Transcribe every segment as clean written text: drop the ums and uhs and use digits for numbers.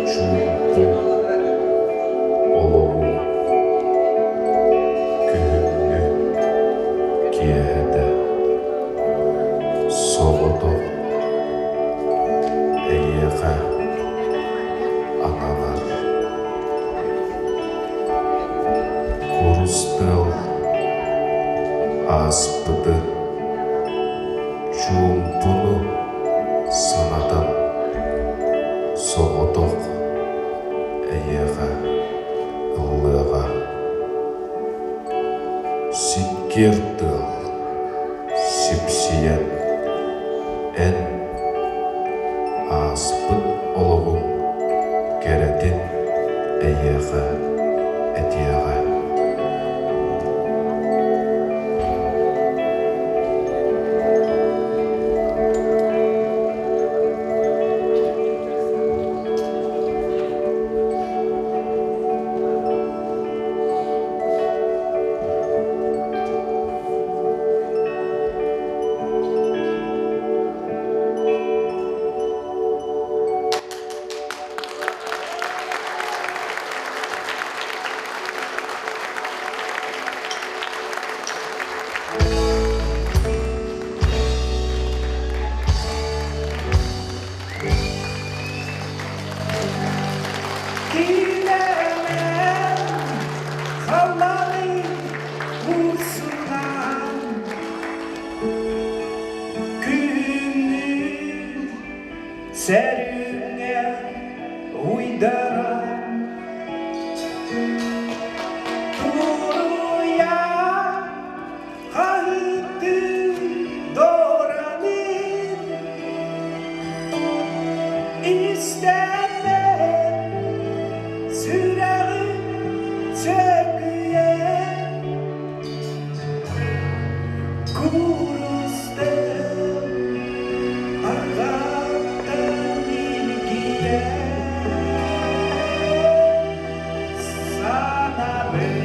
Чуумпу олоҕу күһүҥҥү киэһэтэ соҕотох эйиэхэ ананар. Курус тыал ааспыты чуумпуну санатан соҕотох эйиэхэ ыллыаҕа. Сиккиэр тыал сипсийэн эн ааспыт олоҕуҥ кэрэтин эйиэхэ этиэҕэ. Киинэҕэ халлааны курсунан күннүү сэрүүҥҥэ уйдаран туруйа хаһыытыы доранын истэрбэр сүрэҕим сөкүйэн куурустан арҕааттан илгийэн санабын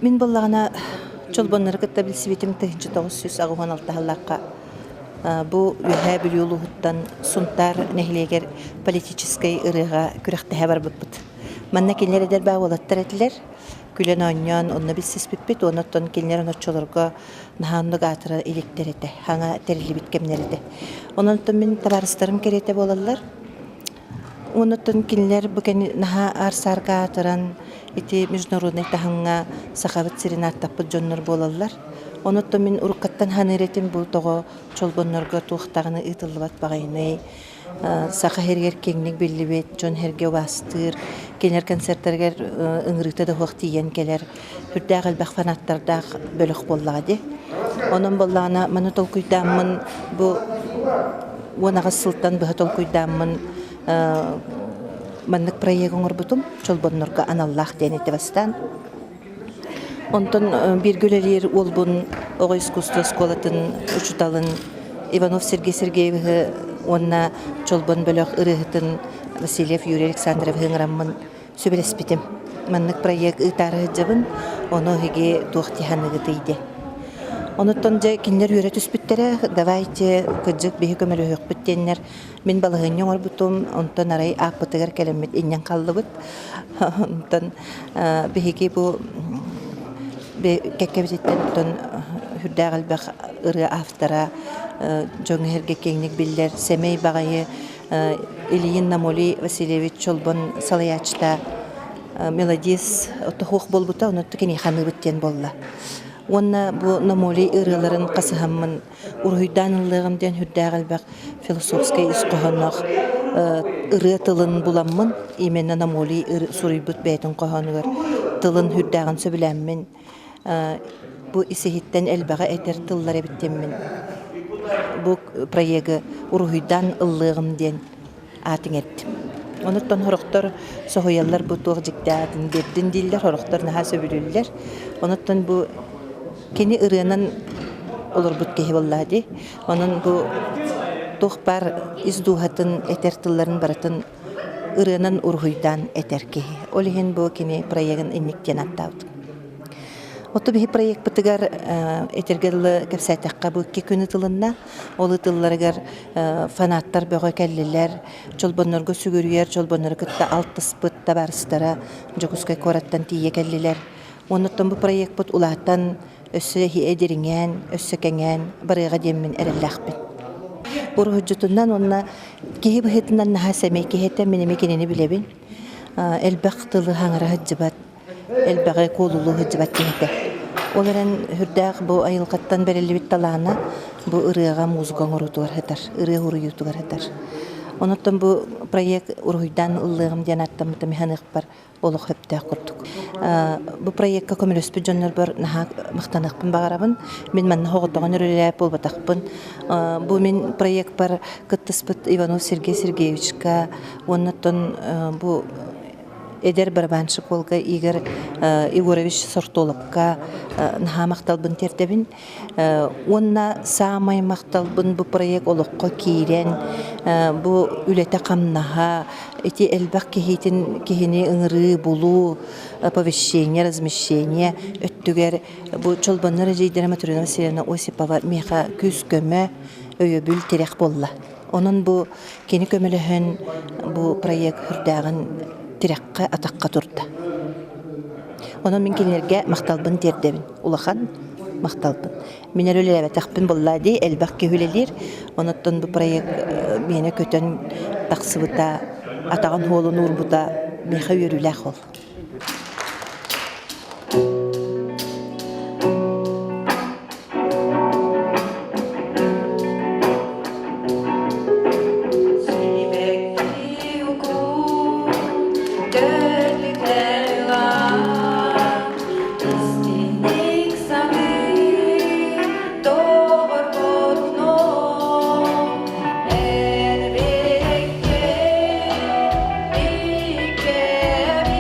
Мин буоллаҕына Чолбоннору кытта билсибитим 1986 сыллаахха бу Үөһээ Бүлүү улууһуттан Сунтаар нэһилиэгэр политическай ырыаҕа күрэхтэһэ барбыппыт. Манна кинилэр эдэр баа уолаттар этилэр. Күлэн-оонньоон онно билсиспиппит уонна оттон кинилэр оччолорго наһаа оннук аатыра иликтэр этэ, хаҥа тэриллибит кэмнэр этэ. Онон оттон мин табаарыстарым кэриэтэ буолаллар. Онон кинилэр бу кэнни наһаа аар-саарга аатыран ити международнай таһымҥа Сахабыт сирин ааттаппыт дьоннор буолаллар. Онон мин уруккаттан саныыр этим бу тоҕо чолбоннорго туох даҕаны ыытыллыбат баҕайыный, саха сиригэр киэҥник биллибит, дьон сэргэ убаастыыр, кинилэр концертарыгар ыҥырыыта да суох тиийэн кэлэр, сүрдээх элбэх фанаттардаах бөлөх буоллаҕа дии. Онон буоллаҕына маны толкуйдааммын бу 18 сылтан быһа толкуйдааммын маннык проект оҥорбутум Чолбоннорго аналлаах диэн этэ бастаан. Онтон бииргэ үлэлиир уолбун оҕо искусство оскуолатын учууталын Иванов Сергей Сергеевиһы уонна Чолбон бөлөх ырыаһытын Васильев Юрий Александровиһы ыҥыраммын сүбэлэспитим. Маннык проект ыытаары сылдьабын, ону эһиги туох дии саныыгытый диэн. Онуттан дьэ кинилэр үөрэ түспүттэрэ, давайте кырдьык биһи көмөлөһүөхпүт диэннэр мин балаһыанньа оҥорбутум, онтон арай ааппытыгар кэлэммит инньэн хааллыбыт. Онтон биһиги бу кэккэбититтэн оттон сүрдээх элбэх ырыа автора дьоҥҥо-сэргэ киэҥник биллэр сэмэй баҕайы Ильин Намолий Васильевич Чолбон салайааччыта мелодист туһуох буолбута, онон киниэхэ диэн буолла. Уонна бу Намолий ырыаларын хасыһаммын уруһуйдаан ыллыаҕым диэн сүрдээх элбэх философскай ис хоһоонноох ырыа тылын буламмын, именно Намолий суруйбут бэйэтин хоһоонугар тылын сүрдээҕин сөбүлээммин бу ис-иһиттэн элбэҕи этэр тыллар эбит диэммин бу проегы уруһуйдаан ыллыаҕым диэн аат иҥэрдим. Онуттан сорохтор соһуйаллар бу туох дьикти аатын биэрдин дииллэр, сорохтор наһаа сөбүлүүллэр. Онуттан бу кини ырыанан олорбут киһи буоллаа дии. Онон бу туох баар ис дууһатын этэр тылларын барытын ырыанан уруһуйдаан этэр киһи. Ол иһин бу кини проегын инник диэн ааттаабытым. Оту биһи проекпытыгар этэргэ дылы кэпсээтэххэ бу икки күн ытылынна. Ол ытылларыгар фанаттар бөҕө кэллилэр. Чолбоннорго сүгүрүйэр, чолбоннору кытта алтыспыт табаарыстара Дьокуускай куораттан тиийэ кэллилэр. Оннуттан бу проекпыт улаатан, өссө дириҥээн, өссө кэҥээн барыаҕа диэммин эрэллээхпин. Уруһуйдьутунан уонна киһи быһыытынан наһаа сэмэй киһи этэ, мин эмиэ кинини билэбин. Элбэх тылы хаҥара сылдьыбат, элбэҕи куолулуу сылдьыбат киһи этэ. Ол эрэн сүрдээх бу айылҕаттан бэриллибит талаана бу ырыаҕа музыка оҥоруутугар сытар, ырыа уруйуутугар сытар. Онуттан бу проект уруһуйдаан ыллыаҕым диэн ааттаммытым иһаныахпар олох сөптөөх курдук. Бу проекка көмөлөспүт дьоннорбор наһаа махтаныахпын баҕарабын. Мин манна соҕотоҕун үлэлээбит буолбатахпын. Бу мин проекпар кыттыспыт Иванов Сергей Сергеевичка уонна оттон бу эдэр барабанщик уолга Игорь Егорович Сортоловка наһаа махталбын тиэрдэбин. Уонна саамай махталбын бу проект олоххо киирэн, бу үлэтэ-хамнаһа, ити элбэх киһитин киһини ыҥырыы, булуу, оповещение, размещение өттүгэр бу Чолбоннор эдьиийдэрэ Матрена Васильевна Осипова миэхэ күүс-көмө, өйөбүл, тирэх буолла. Онон бу кини көмөлөһөн бу проект үрдээҕин тирэххэ, атахха турда. Онон мин кинилэргэ махталбын тиэрдэбин. Улахан махталбын. Мин эрэ үлэлээбэтэхпин буоллаа дии, элбэх киһи үлэлиир. Онуттан бу проект миэнэ көтөн тахсыбыта, атаҕын суолун уурбута миэхэ үөрүүлээх ол. Сибэкки укуун төрдүтэр ылан, истиҥник саныы доҕорбутунуу эн биһикки иккиэбит.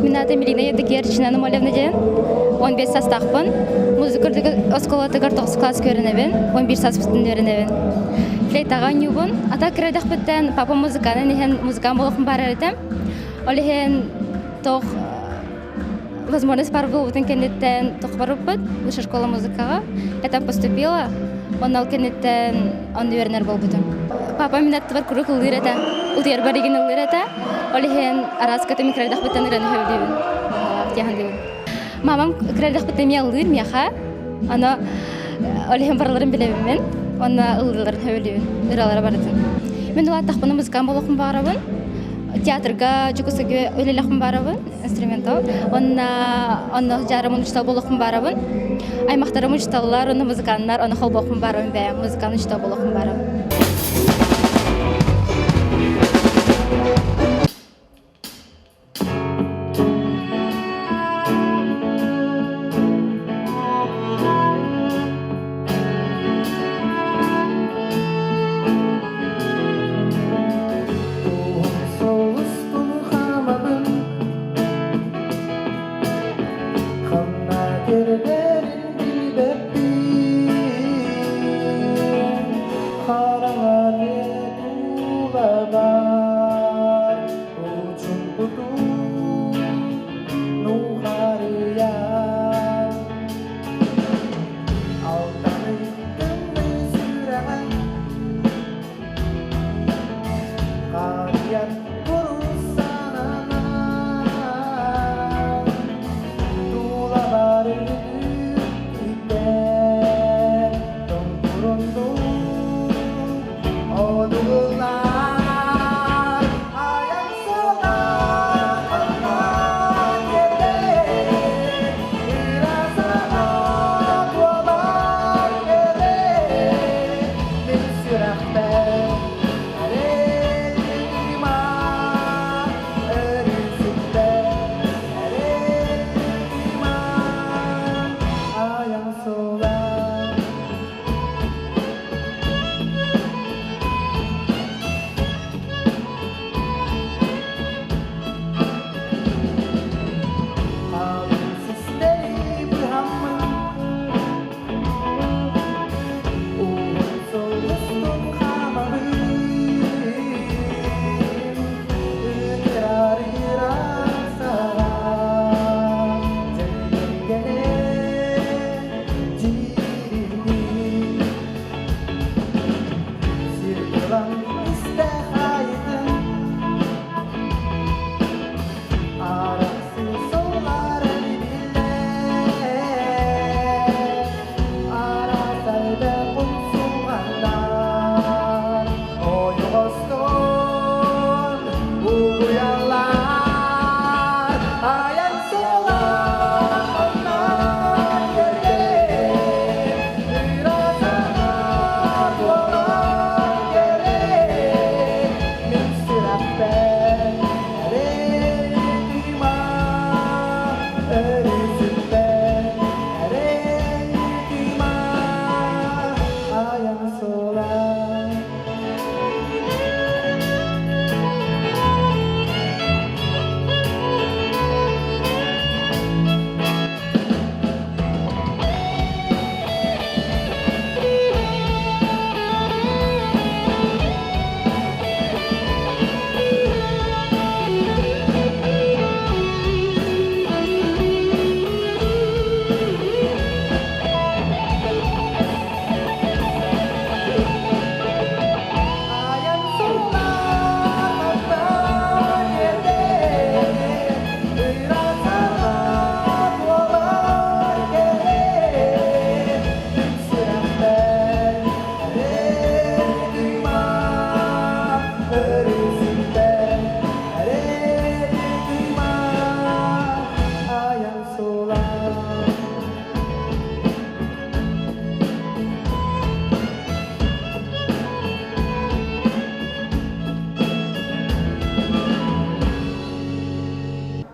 Мин аатым Ирина Евдокия Анамольевна диэн. 15 састаахпын. Музыка оскуолатыгар 9 класс үөрэнэбин. 11 сааспыттан үөрэнэбин. Флейтаҕа оонньуубун. Ата кыра папа музыканын иһэн музыкант буолуохпун баарар этим. Ол иһин тоох возможность бар буолбутун кэнниттэн туох барбыппыт высшая школа музыкаҕа. Я там поступила. Онно ол кэнниттэн онно үөрэнэр буолбутум. Папа мин аттыбар куруук ыллыыр этэ. Утуйарбар игин ыллыыр этэ. Ол иһин араас көтө микродахпыттан ырыаны сөбүлүүбүн. Тиэхандыыбын. Мамам кырадахпыттан эмиэ ыллыыр миэхэ. Аны ол иһин барыларын билэбин мин. Онно ыллыыларын сөбүлүүбүн. Ырыалара барытын. Мин улааттахпына музыкант буолуохпун баҕарабын. Театрга Дьокуускайга үлэлэхпин баарабын инструментал. Онно онно дьаарымын учуутал буолуохпун баарабын. Аймахтарым учууталлар, онно музыканнар, онно холбуохпун баарабын бэйэм музыкант учуутал буолуохпун баарабын. Солустун хаамабын Ханна кэрдэрин билбэппин Хараҥа тулабар Учумпутун нухарыйар Алтаны тымныы сүрэҕин Харыйар курус сананан Тулабар үтэн Тоҥкурундун одуулар Айан суолар ханна кэлэр Ыра санаа туолар кэлэр Мин сүрэхпэр эрэнима өрүсүппэр эрэнима айан суола. Қалың систери быһаммын Уһун сылыстын хаамабын Ыҥырар ыраах саҕа Дьэллэргэнэ дьиримнии Сир ылан истэ хайытын Арахсыы сыллар биллэр Араатайда умсулҕаннар Ойоҕостон угуйаллар Айан суола оннор кэлэр Ыра санаа туолар кэлэр Мин сүрэхпэр эрэйдима өрүсүппэр эрэйдима айан суола. Айан суола эрдэ ыра санаа буолар кэлэр Сүрэхпэр эрэйдима өрүсүппэр эрэйдима айан суола.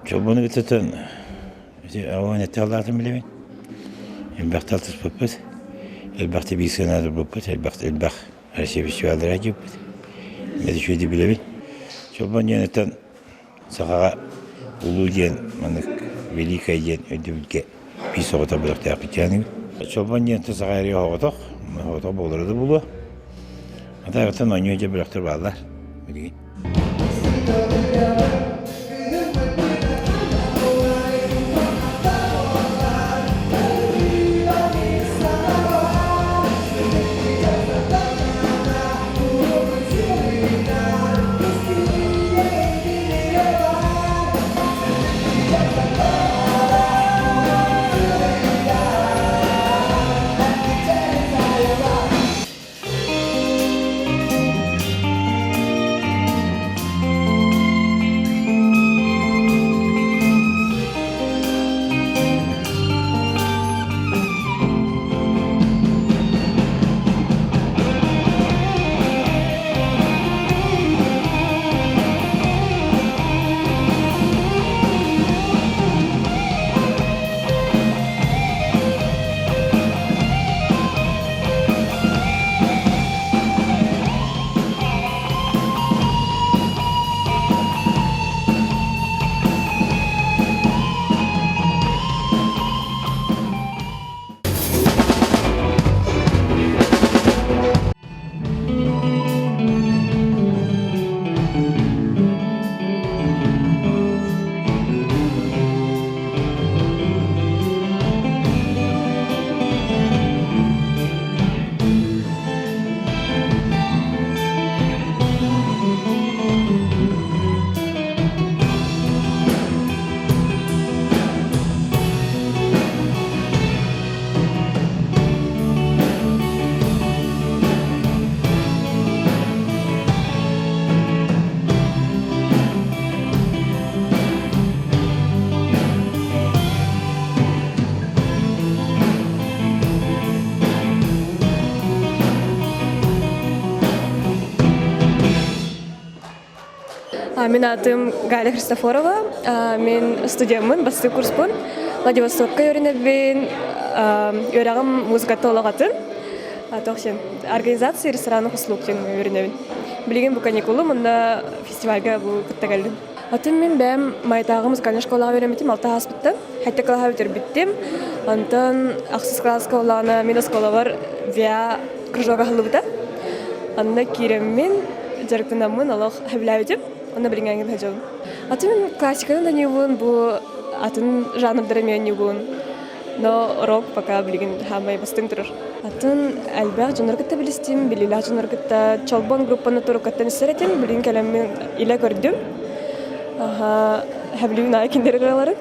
Чолбону бүтөтөн ауан этте билебин. Элбэхтэ алтыспыппыт. Элбэхтэ биир сыанаадырбыппыт, элбэх элбэх Россия фестиваллара дьиэппит. Мен үчүгэйдик билэбин. Чолбон диэн сахаҕа Улуу диэн маннык Великая диэн өйдөбүлгэ биир соҕотох бөлөхтөөхпүт диэн. Чолбон диэн тус аҕай оҕотох, оҕотох буолара да буолуо. Атаҕыттан оонньуу дьэ бөлөхтөр бааллар билигин. Мин аатым Галя Христофорова. Мин студеммын, бастакы курспун. Владивостокка үөрэнэбин. Үөрэҕим музыката олоҕатын. Тохсен организация ресторанных услуг диэн үөрэнэбин. Билигин бу каникулу мунна фестивальга бу кытта кэллим. Атын мин бэйэм Майтааҕы музыкальнай школаҕа үөрэммитим алта ааспыттан. Хэттэ кылааһа бүтэрбиттим. Онтон ахсыс кылааска олаана мин оскуолабар ВИА кружок аһыллыбыта. Онно киирэммин, дьарыктанаммын олох сөбүлээбитим. Онно билиҥҥээҥҥин сылдьабын. Атын мин классиканы да ньуубун, бу атын жанрдары эмиэ ньуубун. Но рок пока билигин хаамай бастыҥ турар. Атын элбэх дьоннору кытта билистим, билиилээх дьоннору кытта Чолбон группаны туруккаттан истэр этим, билигин кэлэммин илэ көрдүм. Аха, хэблүүн аайы кинилэр ырыаларын.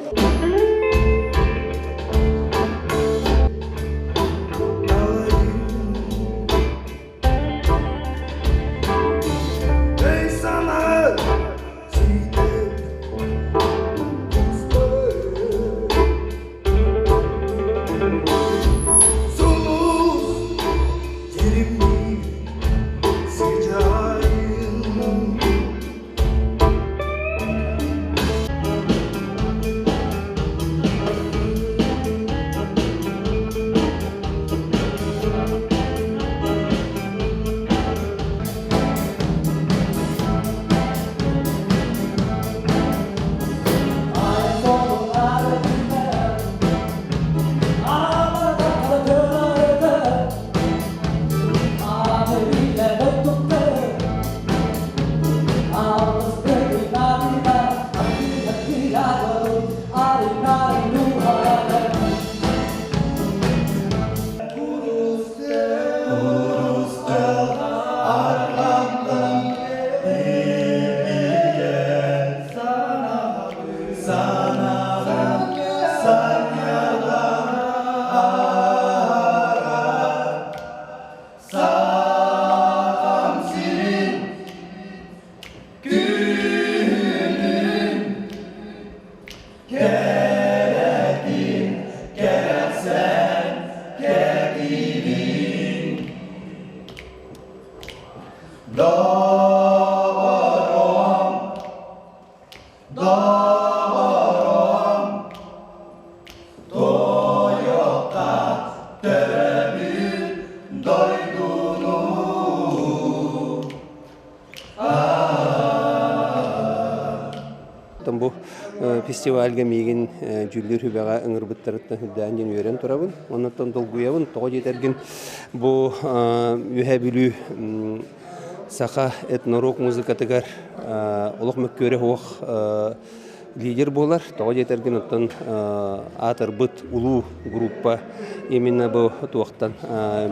фестивальга миигин дьүүллүүр сүбэҕэ ыҥырбыттарыттан сүрдээн диэн үөрэн турабын. Оннуттан долгуйабын. Тоҕо диэтэргин бу Үөһээ Бүлүү саха этнорок музыкатыгар олох мөккүөрэ суох лидер буолар. Тоҕо диэтэргин оттон аатырбыт улуу группа именно бу туохтан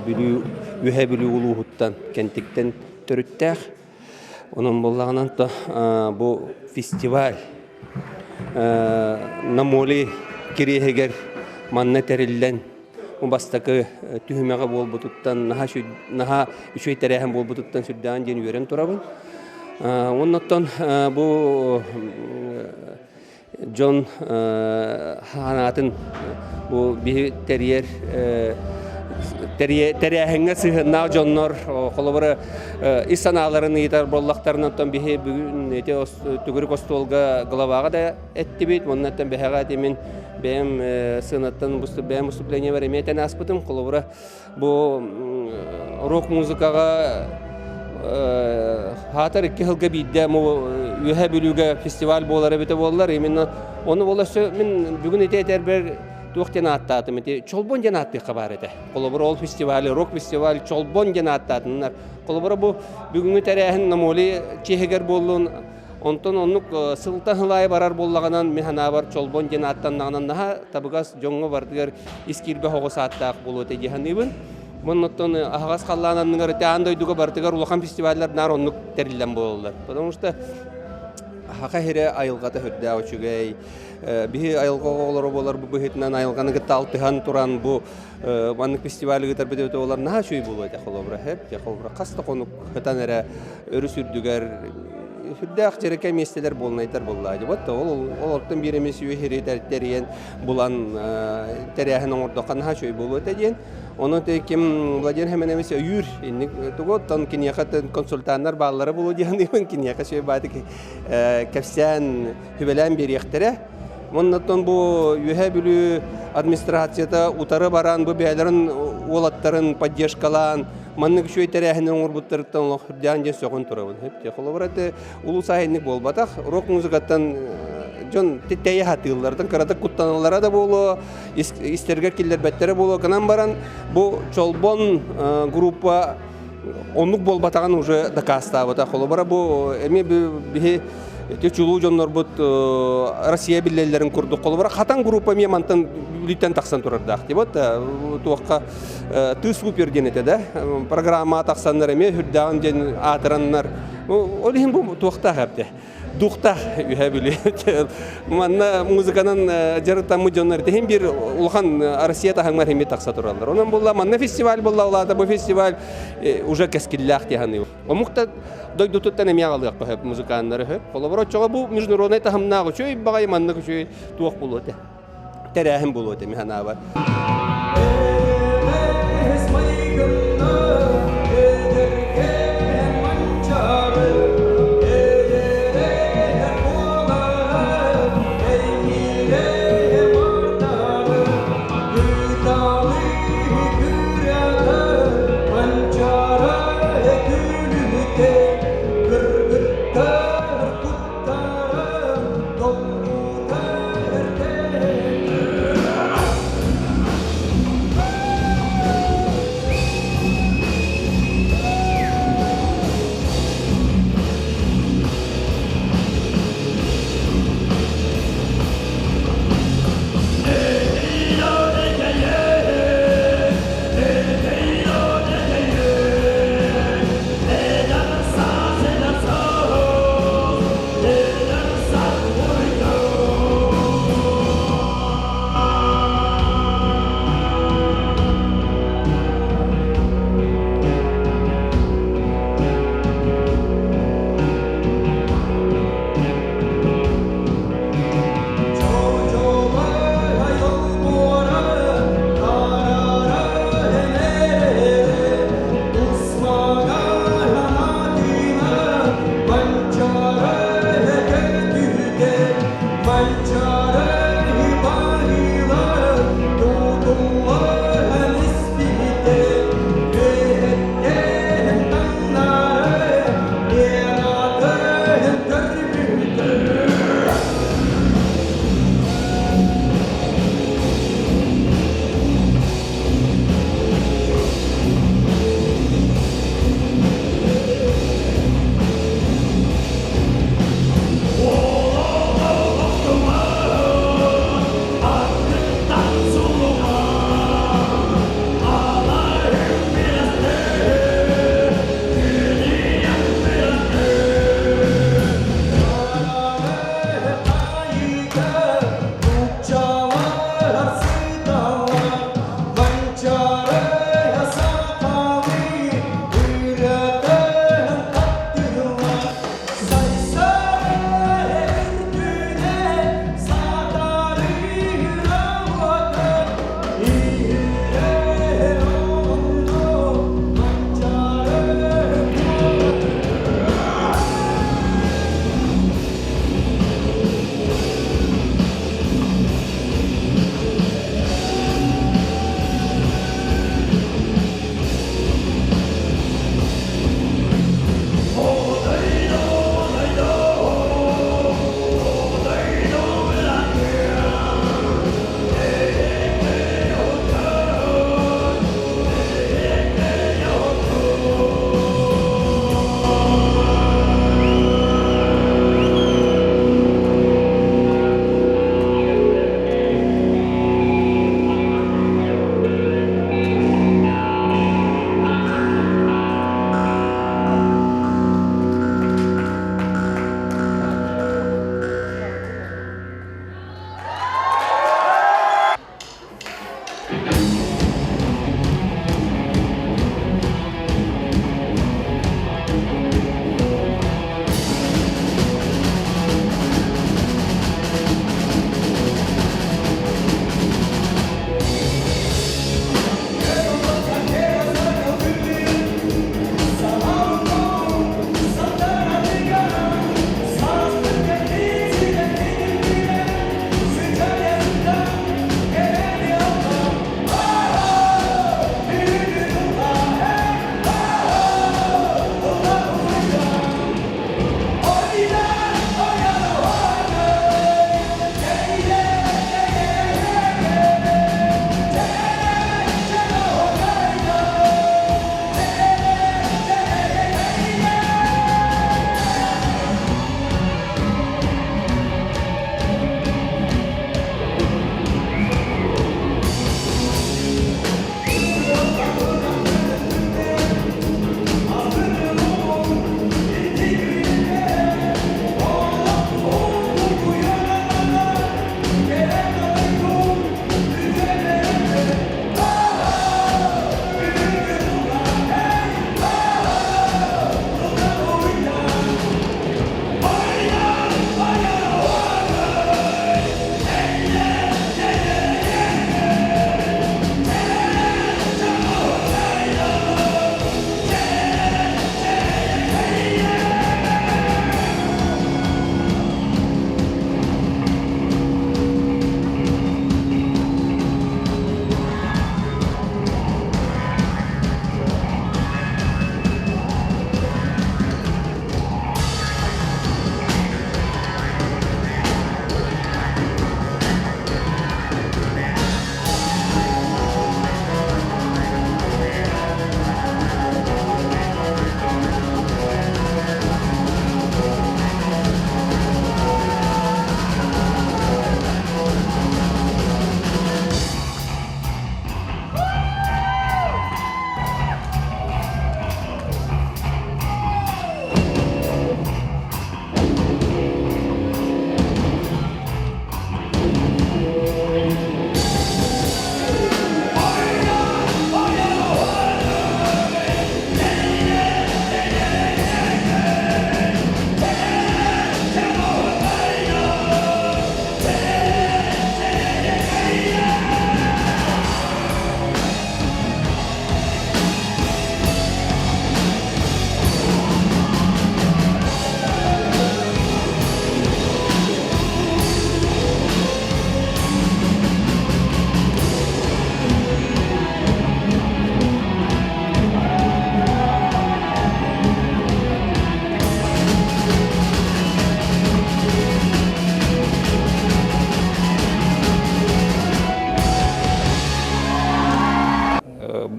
Бүлүү Үөһээ Бүлүү улууһуттан Кэнтиктэн төрүттээх. Онон буоллаҕынан бу фестиваль Намоли кириэһигэр манна тэриллэн бастакы түһүмэҕэ буолбутуттан наһаа үчүгэй тэрээһин буолбутуттан сүрдээҕин диэн үөрэн турабын. Оннуттан бу дьон ханаатын бу биһи тэрийэр тэрээһиҥҥэ сыһыаннаах дьоннор холобура ис санааларын ыйытар буоллахтарына оттон биһи бүгүн ити төгүрүк остуолга главаҕа да эттибит уоннаттан бэһэҕэ этимин бэйэм сыанаттан бэйэм выступлениебар эмиэ этэн ааспытым холобура Бу рок-музыкаҕа хаатар икки сылга биирдэ Үөһээ Бүлүүгэ фестиваль буолар эбитэ буоллар именно ону буола өссө мин бүгүн ити этэрбэр туох диэн ааттаатым ити Чолбон диэн ааттыахха баар этэ. Холобура ол фестивали рок-фестиваль Чолбон диэн ааттаатыннар. Холобура бу бүгүҥҥү тэрээһин Намоли чиэһигэр буоллун Онтон оннук сылтан сыл аайы барар буоллаҕынан, мин санаабар Чолбон диэн ааттаннаҕынан наһаа табыгас дьоҥҥо барытыгар ис киирбэх оҕус ааттаах буолуо этэ дии саныыбын. Оннуттан аһаҕас халлаан анныгар ити аан дойдуга барытыгар улахан фестиваллар наар оннук тэриллэн буолаллар. Потому что Саха сирэ айылҕата сүрдээх үчүгэй. Биһи айылҕа оҕолоро буолар бу быһыытынан айылҕаны кытта алтыһан туран бу маннык фестиваль ыытарбыт эбитэ буоллар наһаа үчүгэй буолуо этэ холобура эп холобура хас да хонук сытан эрэ өрүс үрдүгэр сүрдээх дьэрэкэ миэстэлэр буолнайдар буоллаа вот ол олортон биир эмис үөһири тэрийэн булан тэрээһин оҥордоххо наһаа үчүгэй буолуо этэ диэн ону ким Владимир Семенович өйүүр инник тугу оттон киниэхэ консультаннар бааллара буолуо диэн киниэхэ үчүгэй баатык кэпсээн сүбэлээн биэриэхтэрэ. Оннуттан бу Үөһээ Бүлүү администрацията утары баран бу бэйэлэрин уолаттарын поддержкалаан маннык үчүгэй тэрээһини оҥорбуттарыттан олох үрдээн диэн сөҕөн турабын. Холобура это улуус аайыннык буолбатах. Рок музыкаттан дьон тэйэ сатыыллартан кыратык куттаналлара да буолуо, истэригэр киллэрбэттэрэ буолуо. Гынан баран бу Чолбон группа оннук буолбатаҕын уже дакаастаабыта. Холобура бу эмиэ биһи ити чулуу дьоннорбут Россия биллэллэрин курдук холобура хатан группа эмиэ мантан бүлүүттэн тахсан турардаах вот туохха ты супер диэн этэ да программа тахсаннар эмиэ үрдээҕин диэн аатыраннар ол иһин бу туохтаах эбитэ духтаах үһэ бүлүү манна музыканан дьарыктаммыт дьоннор иһин биир улахан Россия таһымар эмиэ тахса тураллар онон буолла манна фестиваль буолла улаата бу фестиваль уже кэскиллээх диэханый омук да дойдутуттан эмиэ аҕалыахха сөп музыканнары сөп холобур оччоҕо бу международнай таһымнаах үчүгэй баҕайы маннык үчүгэй туох буолуо этэ тэрээһин буолуо этэ мин санаабар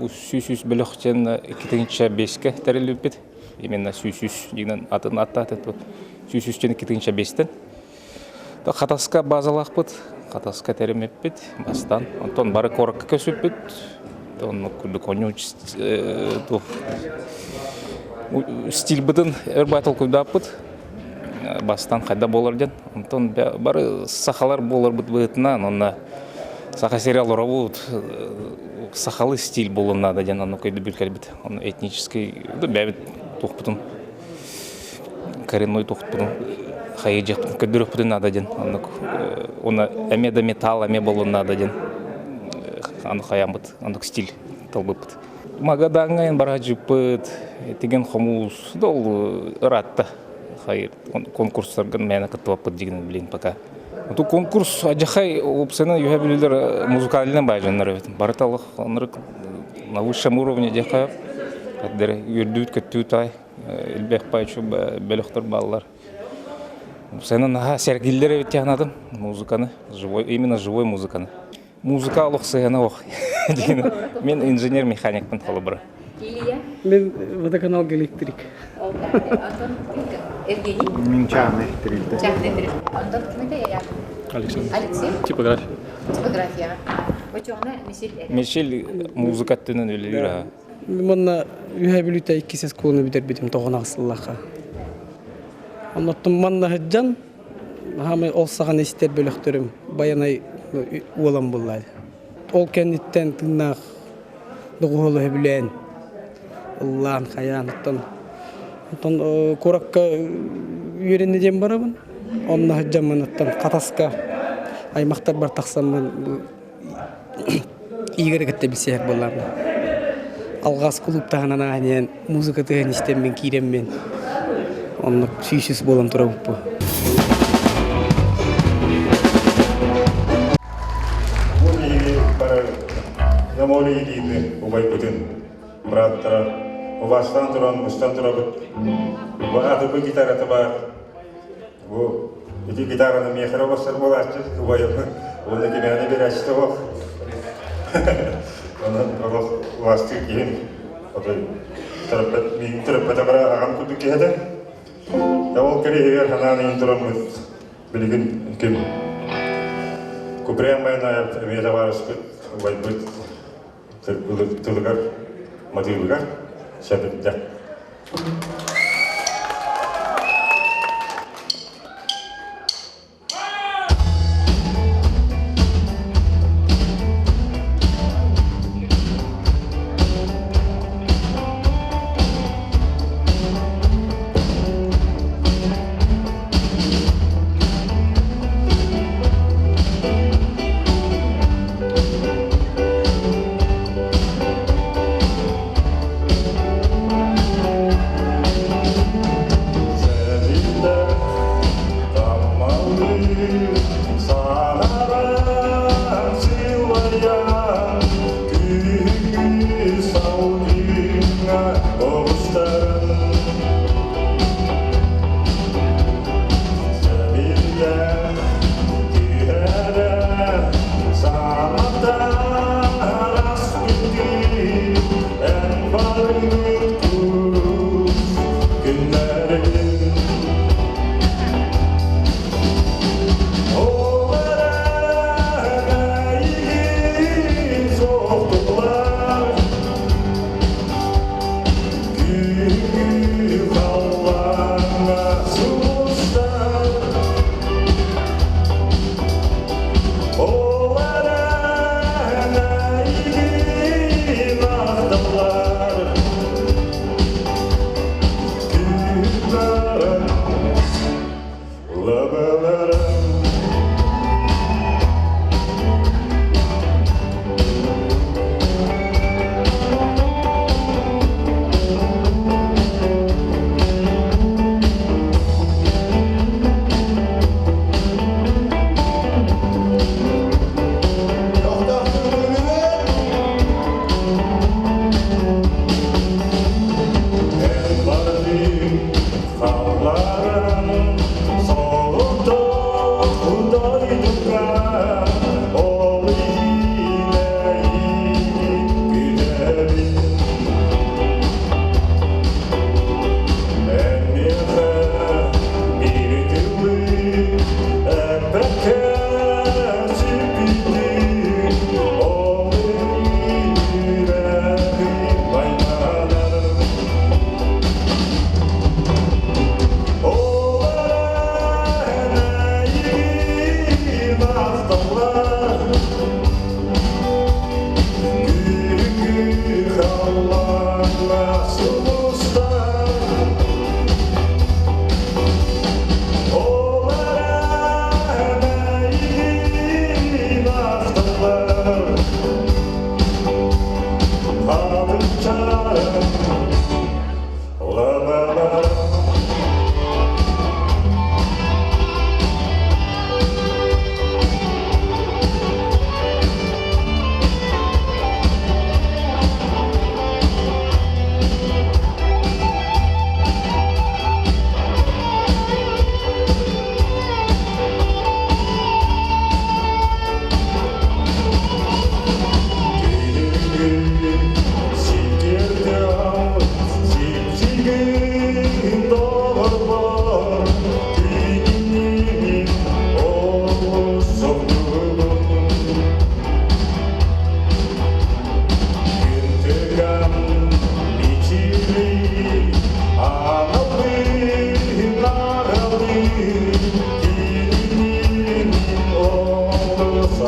Бу сүүс бөлөх диэн 2005-кэ тэриллибиппит. Именно сүүс дигинэн атын аттаат сүүс диэн 2005-тен. Хатаска базалаахпыт, Хатаска тэриммиппит бастан. Онтон бары куоракка көсүппүт. Оннук курдук онньуу стильбытын өр бай толкуйдааппыт. Бастан хайда буолар диэн. Онтон бары сахалар буоларбыт быһыытынан, онно саха сири олоробут, сахалы стиль буолуон наада диэн оннук өйдөбүл кэлбит. Ону этнический бэйэбит туохпутун коренной туохпутун хайыдьыахпытын көрдөрүөхпүтүн наада диэн оннук уонна эмиэ да металл эмиэ буолуон наада диэн аны хайааммыт оннук стиль талбыппыт. Магадаҥҥа эн бараһдьыппыт, тигэн хомуус, да ол ыраатта хайыр конкурстарга мээнэ кыттыбаппыт дигин билин пока. Ту конкурс адьахай опсана үһэ бүлүлэр музыкальный баайжаннар эбит. Барыта олох оннук на высшем уровне дьаха үөрдүүт көттүүт ай элбэх пайчу бөлөхтөр бааллар. Сена наһаа сэргиллэр эбит тиһанадым музыканы, живой, именно живой музыканы. Музыка олох сыһыана ох. Мен инженер-механикпын холобура. Мен водоканалга электрик. Евгений? Мен чааны тирилде. Чааны тирилде. Антон кимите я? Александр. Алексей? Типография. Типография. Очоҕуна Мишель Мишель музыка өттүнэн үлэлиир аха. Манна үһэ бүлүүтэ иккис оскуоланы бүтэрбитим тоҕон аҕысыллаха. Оннуттан манна сылдьан хаамай ол саҕана истэр бөлөхтөрүм Байанай уолан буллаады. Ол кэнниттэн тыыннаах доҕуһуолу сөбүлээн ыллаан хайаан оттон оттон куоракка үөрэнэ диэн барабын. Онно сылдьаммын оттон Хатаска аймахтарбар тахсаммын Игорь кытта билсиһэр буоллаҕым. Алҕас кулууптаһынан ааһан музыка тыаһын истэммин киирэммин оннук сүүс буолан турабыппы. Бу биһиги бары Намоли илиини убайбытын бырааттара убаастаан туран мустан турабыт. Бу атыбы гитарата баар. Бу ити гитараны миэхэ эрэ олорсор буолааччы, убайым уонна кимээни биэрээччитэ суох. Онон олох убаастыыр киһим отой төрөппөт миигин төрөппөтөх эрэ аҕам курдук киһи этэ. Ол кэриэһигэр санаан иһин тураммыт билигин ким Куприян Байанаев эмиэ табаарыспыт, убайбыт тылыгар, матыыбыгар сөбүлдэ.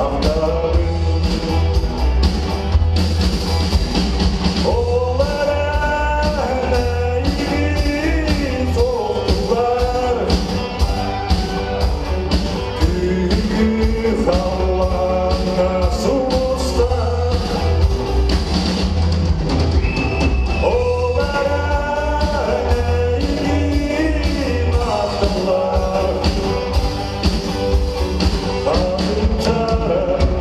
ахтабын. Ол эрэн эйигин суохтуулар, Күһүҥҥү халлааҥҥа сулустар. Ол эрэн эйигин ахталлар, Хатыҥчара.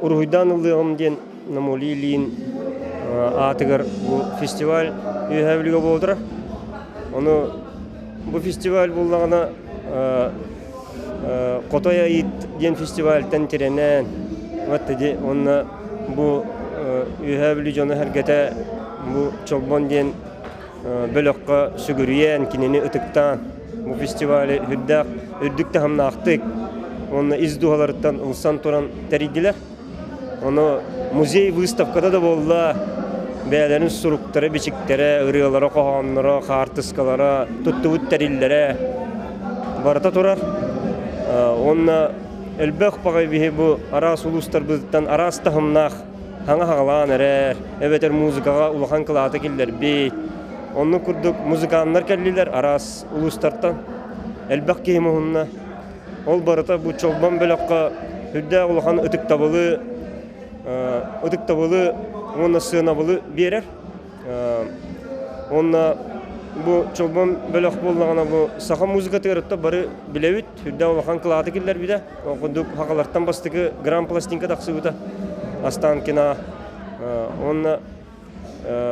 Уруһуйдаан ыллыаҕым диэн Намолий Ильин аатыгар бу фестиваль Үөһээ Бүлүүгэ буола турар. Ону бу фестиваль буоллаҕына Хотой Аит диэн фестивальтан тирэнэн вот уонна бу Үөһээ Бүлүү дьоно-сэргэтэ бу Чолбон диэн бөлөххө сүгүрүйэн, кинини ытыктаан бу фестивали үрдээх үрдүк таһымнаахтык уонна ис дууһаларыттан ылсан туран тэрийдилэр. Ону музей выставката да буолла, бэйэлэрин суруктара, бичиктэрэ, ырыалара, хоһоонноро, хаартыскалара, туттубут тэриллэрэ барыта турар. Уонна элбэх баҕайы биһи бу араас улуустарбытыттан араас таһымнаах хаҥа хаҕалаан эрэр, эбэтэр музыкаҕа улахан кылааты киллэрбит. Оннук курдук музыканнар кэллилэр араас улуустартан. Элбэх киһи муһунна. Ол барыта бу Чолбон бөлөххө үрдээх улахан ытыктабылы ытыктабылы уонна сыанабылы биэрэр. Уонна бу Чолбон бөлөх буоллаҕына бу саха музыкатыгар бары билэбит, үрдээх улахан кылааты киллэрбитэ. Ол курдук сахалартан бастакы гран-пластинка тахсыбыта Останкино. Уонна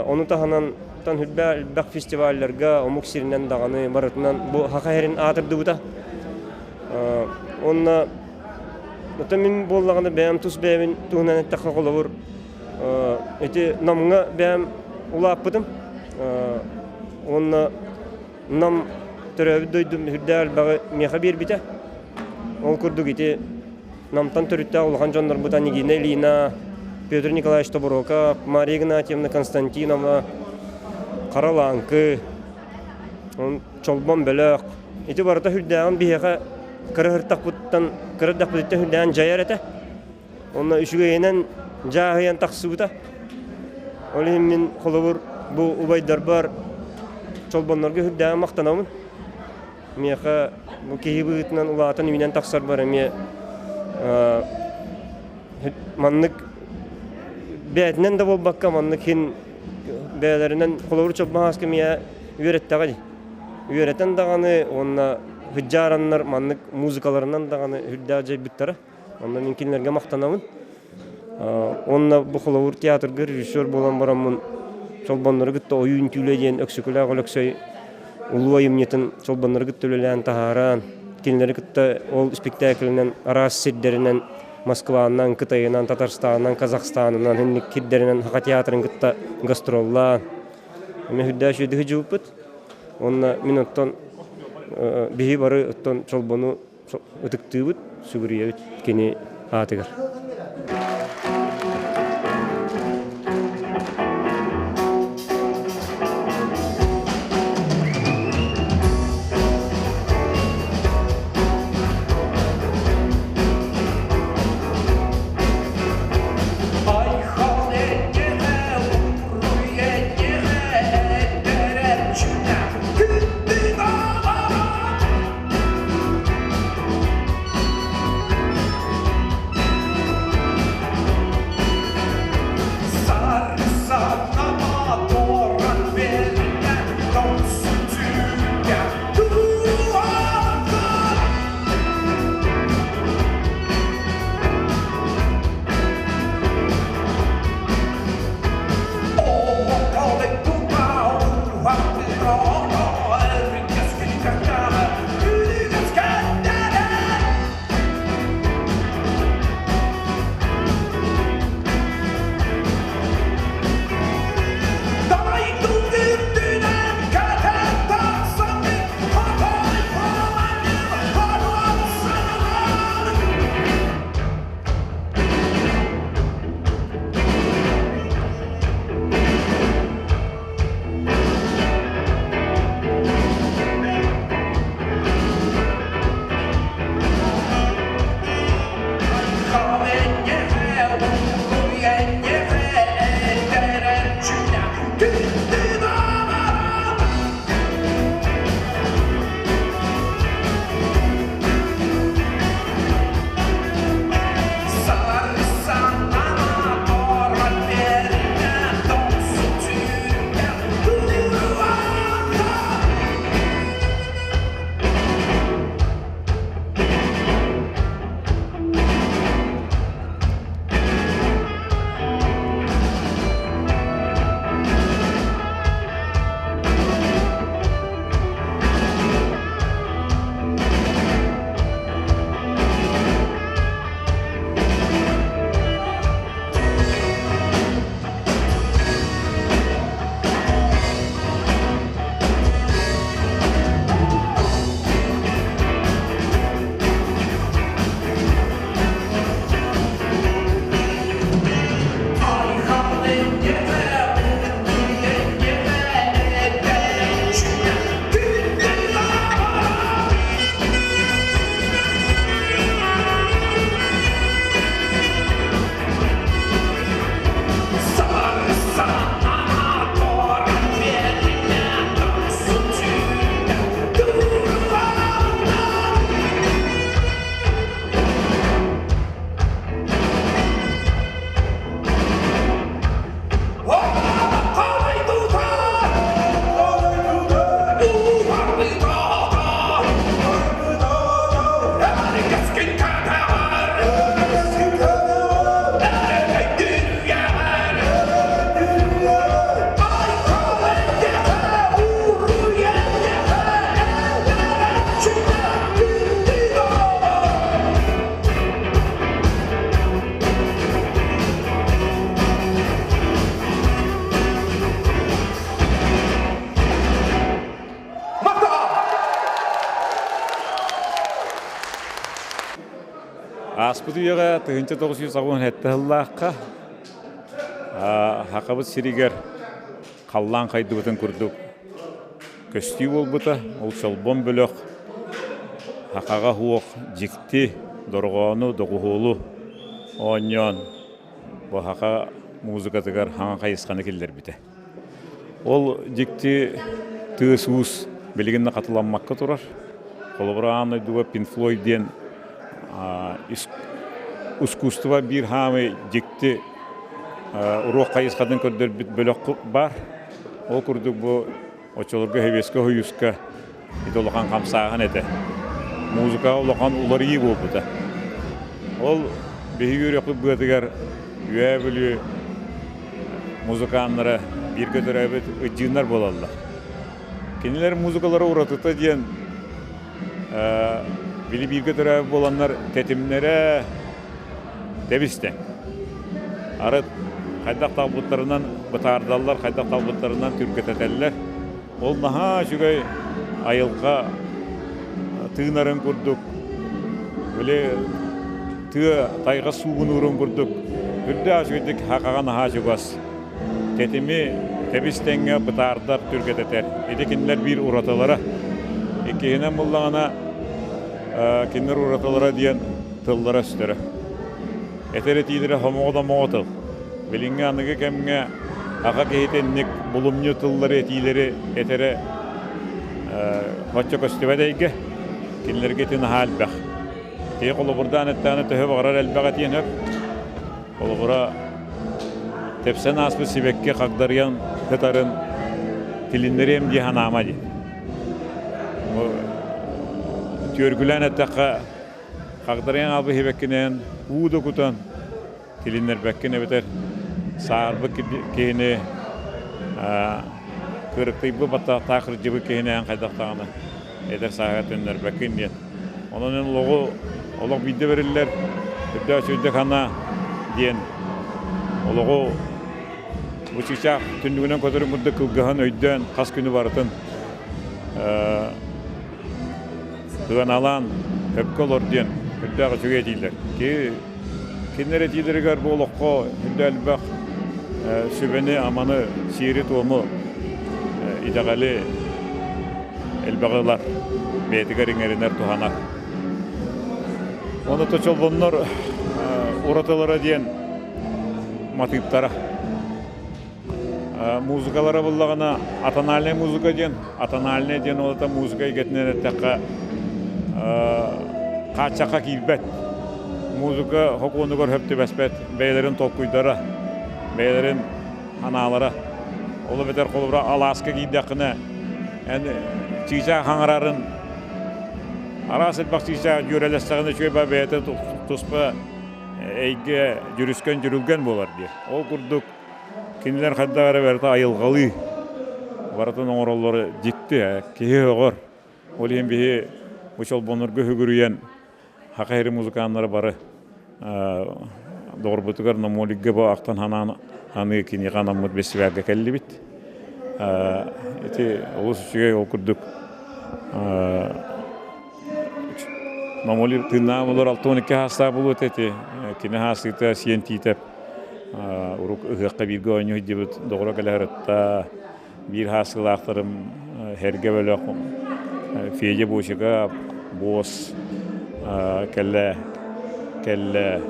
ону таһынан хүрбэ элбэх фестивалларга омук сиринэн даҕаны барытынан бу саха сирин аатырдыбыта. Уонна оттон мин буоллаҕына бэйэм тус бэйэбин туһунан эттэххэ холобур ити Намҥа бэйэм улааппытым. Уонна Нам төрөөбүт дойдум үрдээх элбэҕи миэхэ биэрбитэ. Ол курдук ити Намтан төрүттээх улахан дьоннорбут Анегина Ильина, Петр Николаевич Тобуроков, Мария Игнатьевна Константинова, Хара Лааҥкы, Чолбон Бөлөх. Ити барыта үрдээҕин биһиэхэ кыра кыра эрдэхпититтэн үрдээн дьайар этэ. Онно үчүгэйинэн дьааһыйан тахсыбыта. Ол иһин мин холобур бу убайдарбар чолбоннорго үрдээҕин махтанабын. Миэхэ бу киһи быһыытынан улаатан үүнэн тахсарбар эмиэ маннык бэйэтинэн да буолбакка маннык иһин бэйэлэринэн холобур чолбон миэ үөрэттэҕэ дии. Үөрэтэн даҕаны уонна хыдьаараннар маннык музыкаларынан даҕаны үрдээх дьайбыттара. Онно мин кинилэргэ махтанабын. Уонна бу холобур театрга режиссер буолан бараммын Чолбоннору кытта ойуун түүлэ диэн Өксөкүлээх Өлөксөй улуу айымньытын Чолбоннору кытта үлэлээн таһааран, кинилэри кытта ол спектаклинэн араас сирдэринэн Москванан, Кытайынан, Татарстанынан, Казахстанынан, инник сирдэринэн Саха театрын кытта гастроллаан, эмиэ үрдээх үчүгэйдик сылдьыбыппыт. Уонна мин оттон биһи бары оттон Чолбону ытыктыыбыт, сүгүрүйэбит кини аатыгар. Ааспыт үйэҕэ 1987 сыллаахха Хахабыт сиригэр халлаан хайдыбытын курдук көстүү буолбута. Ол Чолбон бөлөх Хахаҕа суох дьикти дорҕоону, доҕуһуолу оонньоон бу хаха музыкатыгар хаҥа хайысханы киллэрбитэ. Ол дьикти тыас-уус билигин да хатыламмакка турар. Холобура, аан дойдуга Pink Floyd диэн искусство биир хаамай дьикти уруок хайысхатын көрдөрбүт бөлөх баар. Ол курдук бу оччолорго Сэбиэскэй Союзка ити улахан хамсааһын этэ. Музыка улахан уларыйыы буолбута. Ол биһиги үөрэхпит быатыгар Үөһээ Бүлүү музыканнара бииргэ төрөөбүт ыдьыыннар буолаллар. Кинилэр музыкалара уратыта диэн били бииргэ төрөөбүт буоланнар тэтимнэрэ тэбистэ. Арыт хайдах талбыттарынан бытаардаллар, хайдах талбыттарынан түргэтэтэллэр. Ол наһаа үчүгэй айылҕа тыынарын курдук, били тыа тайҕа суугунуурун курдук үрдээх үчүгэйдик хахаҕа наһаа чугас. Тэтими тэбис тэҥҥэ бытаардар түргэтэтэр. Ити кинилэр биир уратылара. Иккиһинэн буллаҕына кинилэр уратылара диэн тыллара-өстөрө. Этэр этиилэрэ хомоҕо-домоҕо тыл. Билиҥҥи аныгы кэмҥэ аҕа киһитэ инник булумньу тыллары, этиилэри этэрэ оччо көстүбэт эйгэ. Кинилэргэ ити наһаа элбэх. Киһи холобурдаан эттэҕинэ төһө баҕарар элбэх этиэн сөп. Холобура, тэпсэн ааспыт сибэкки хагдарыйан сытарын тилиннэриэм дии санаама дии. Түөргүлээн эттэххэ, хагдарыйан хаалбыт сибэккинэн уу да кутан тилиннэрбэккин эбэтэр саарбыт киһини кырыктыйбыт баттахтаах кырдьыбыт киһинээн хайдах даҕаны эдэр сааһыгар төннөрбөккүн диэн. Онон эн олоҕу олох биирдэ бэриллэр, үрдээх үчүгэйдик хана диэн олоҕу бу чыычаах түннүгүнэн көтөрүн курдук кылгаһын өйдөөн хас күнү барытын Сыаналаан сөпкө олор диэн үрдээх үчүгэй этиилэр. Киһи кинилэр этиилэригэр бу олоххо үрдэ элбэх сүбэни-аманы, сиэри-туому, итэҕэли элбэҕи ылар, бэйэтигэр иҥэринэр, туһанар. Онно чолбоннор уратылара диэн матыыптара. Музыкалара буллаҕына атональнай музыка диэн, атональнай диэн ол это музыка эйгэтинэн эттэххэ хааччахха киирбэт. Музыка хокуонугар хөп түбэспэт бэйэлэрин толкуйдара, бэйэлэрин анаалара. Ол эбэтэр холобура алааска киирдэххинэ эн чыычаах хаҥарарын араас элбэх чыычаах дьүөрэлэстэҕинэ үчүгэй ба бэйэтэ туспа эйгэ дьүрүскэн дьүрүлгэн буолар диye. Ол курдук Кинилэр хайдах эрэ барыта айылҕалыы барытын оҥороллоро дьикти, киһи өҕөр. Ол иһин биһи бу чолбоннорго үгүрүйэн Саха сирин музыканнара бары доҕорбутугар Намоликга бу ахтан санаан аныы киниэхэ анаммыт бэстибээлгэ кэллибит. Ити олус үчүгэй ол курдук Намоли тыыннаах олор 62 саастаах буолуо этэ ити. Кини хаасыыта сиэн тиитэп Урук ыһыахха бииргэ оонньуу сылдьыбыт доҕоро кэлэ сырытта. Биир хааскылаахтарым Һэргэ бөлөх Федя Бочика босс кэллэ кэллэ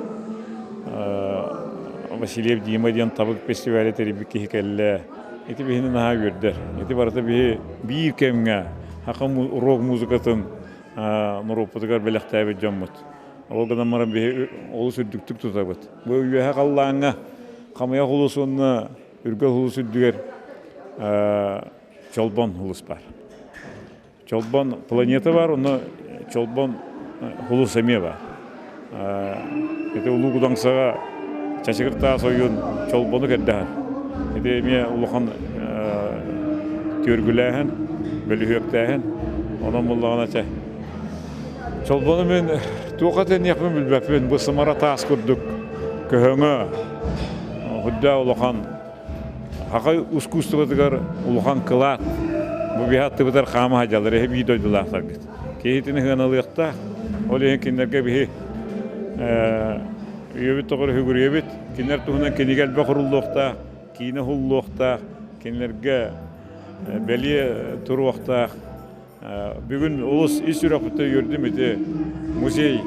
Васильев Дима диэн табык фестивали тэрийбит киһи кэллэ. Ити биһини наһаа үөрдэр. Ити барыта биһи биир кэмҥэ саха рок музыкатын норуоппутугар бэлэхтээбит дьоммут. Ол гынан баран биһи олус үрдүктүк тутабыт. Бу үөһэ халлааҥҥа Хамыйах улус уонна Үргэл улус үрдүгэр Чолбон улус баар. Чолбон планета бар, онно Чолбон улус эмиэ бар. Ити Улуу Кудаҥсаҕа Чачыгыр таас ойуун Чолбону кэрдэһэр. Ити эмиэ улахан түөргүлээһин, бөлүһүөктээһин. Онон буллаҕына чэ Чолбону мин туох этиниэхпин билбэппин. Бу сымара таас курдук көһөҥө, үрдээх улахан саха ускуустубатыгар улахан кылаат. Бу биһи аттыбытыгар хаама сылдьаллар, эһи биир дойдулаахтаргыт. Киһитин ыһыаналыахтаах. Ол иһин кинилэргэ биһи Үйэбит тоҕор үгүрүйэбит. Кинилэр туһунан кинигэ элбэх уруллуохтаах, киинэ уһуллуохтаах, кинилэргэ бэлиэ туруохтаах. Бүгүн олус ис сүрэхпиттэн үөрдүм ити музей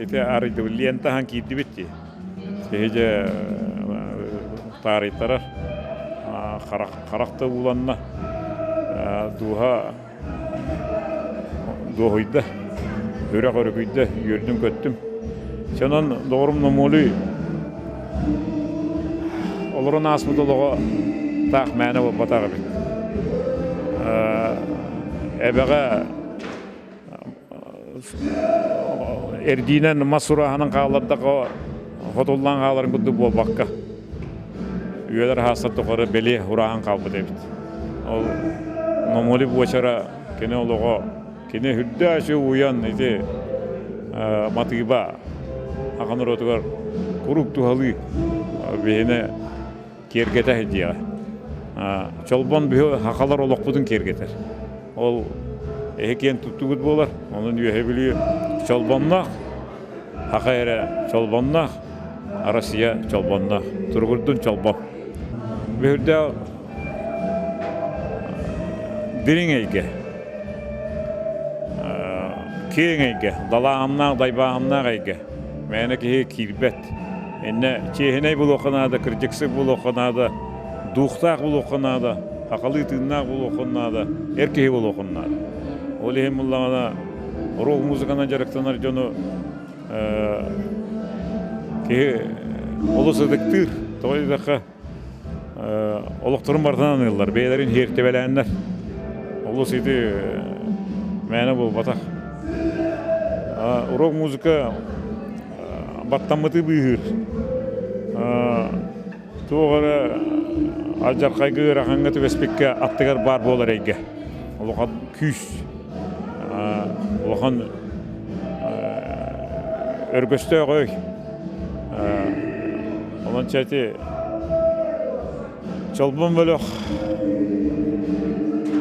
ити арыйдыбыт лента аһан киирдибит дии. Киһи дьэ таарыйтарар харах да ууланна дууһа дуоһуйда, үрэх өрүкүйдэ, үөрдүм-көттүм. Сонон доҕорум Номуолуй олорон ааспыт олоҕо таах мээнэ буолбатах эбит. Эбэҕэ эрдиинэн мас урааһынан хааллардахха хотуллаан хааларын курдук буолбакка үйэлэр хаастар тухары бэлиэ урааһан хаалбыт эбит. Ол Номоли буочара кини олоҕо кини үрдээчи уйан ити матыыба ахан норуотугар куруук туһалыы биһини киэргэтэ сылдьыаҕа. Чолбон биһи хахалар олохпутун киэргэтэр. Ол эһи киэн туттугут буолар. Онон Үөһэ Бүлүү чолбонноох, хаха эрэ чолбонноох, Россия чолбонноох. Туругурдун чолбон. Бүһүрдээх дириҥ эйгэ, киэҥ эйгэ, далааһыннаах, дайбааһыннаах эйгэ. Мээнэ киһи киирбэт. Иннэ чиэһинэй буолуохха наада, кырдьыксык буолуохха наада, дуухтаах буолуохха наада, хахалыы тыыннаах буолуохха наада, эр киһи буолуохха наада. Ол иһин буллаҕына рок музыканан дьарыктанар дьону киһи олус ытыктыыр. Тоҕо диэтэххэ, олохторун барытын аныыллар, бэйэлэрин иһиэртибэлээннэр. Олус ити мээнэ буолбатах. Рок музыка баттаммыты быыһыыр. Туох эрэ алдьархайга ыарахаҥҥа түбэспиккэ аттыгар баар буолар эйгэ. Улахан күүс, улахан өргөстөөх өй. Онон чэти Чолбон бөлөх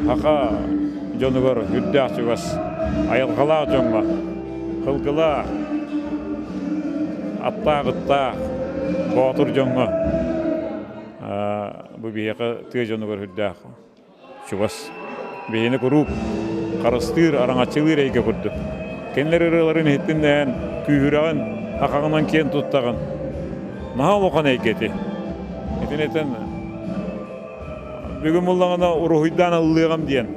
саха дьонугар үрдээх чугас айылҕалаах дьоҥҥо кылгылаах, аттаах-ыттаах боотур дьоҥҥо бу биһиэхэ тыа дьонугар үрдээх чугас. Биһини куруук харыстыыр, араҥаччылыыр эйгэ курдук. Кинилэр ырыаларын иһиттин күүһүрэҕин, хахаҕынан киэн туттаҕын. Наһаа улахан эйгэ ити. Итини этэн бүгүн буллаҕына уруһуйдаан ыллыаҕым диэн.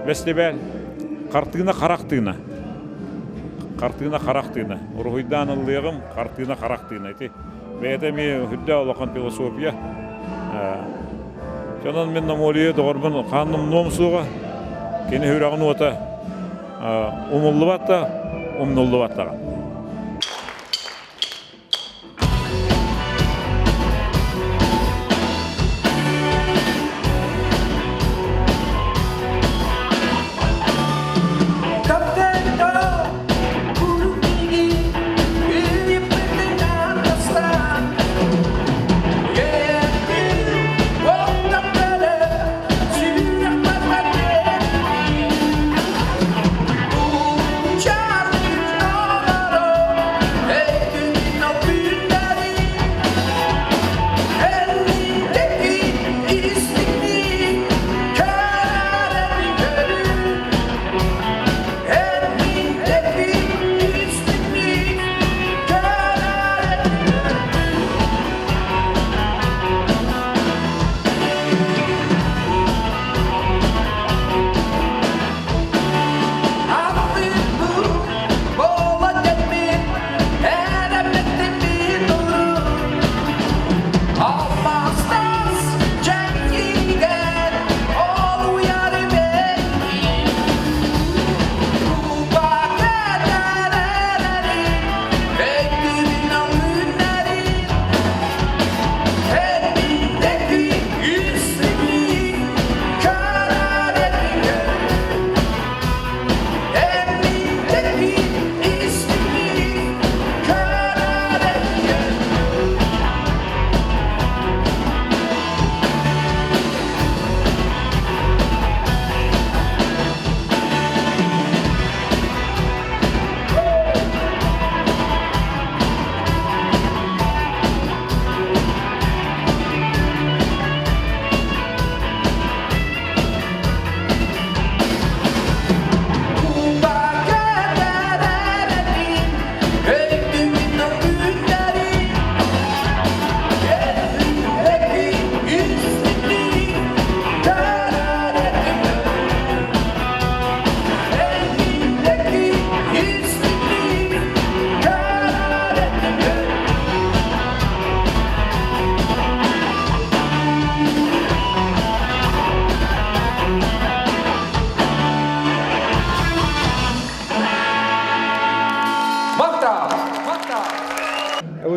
Бэстибээл хартыына харах тыына. Хартыына харах тыына. Уруһуйдаан ыллыаҕым, хартыына харах тыына. Ити бэйэтэ эмиэ үрдээх улахан философия. Онон мин Намолия доҕорбун хаан умнуом суоҕа. Кини сүрэҕин уота умуллубат да, умнуллубат даҕаны.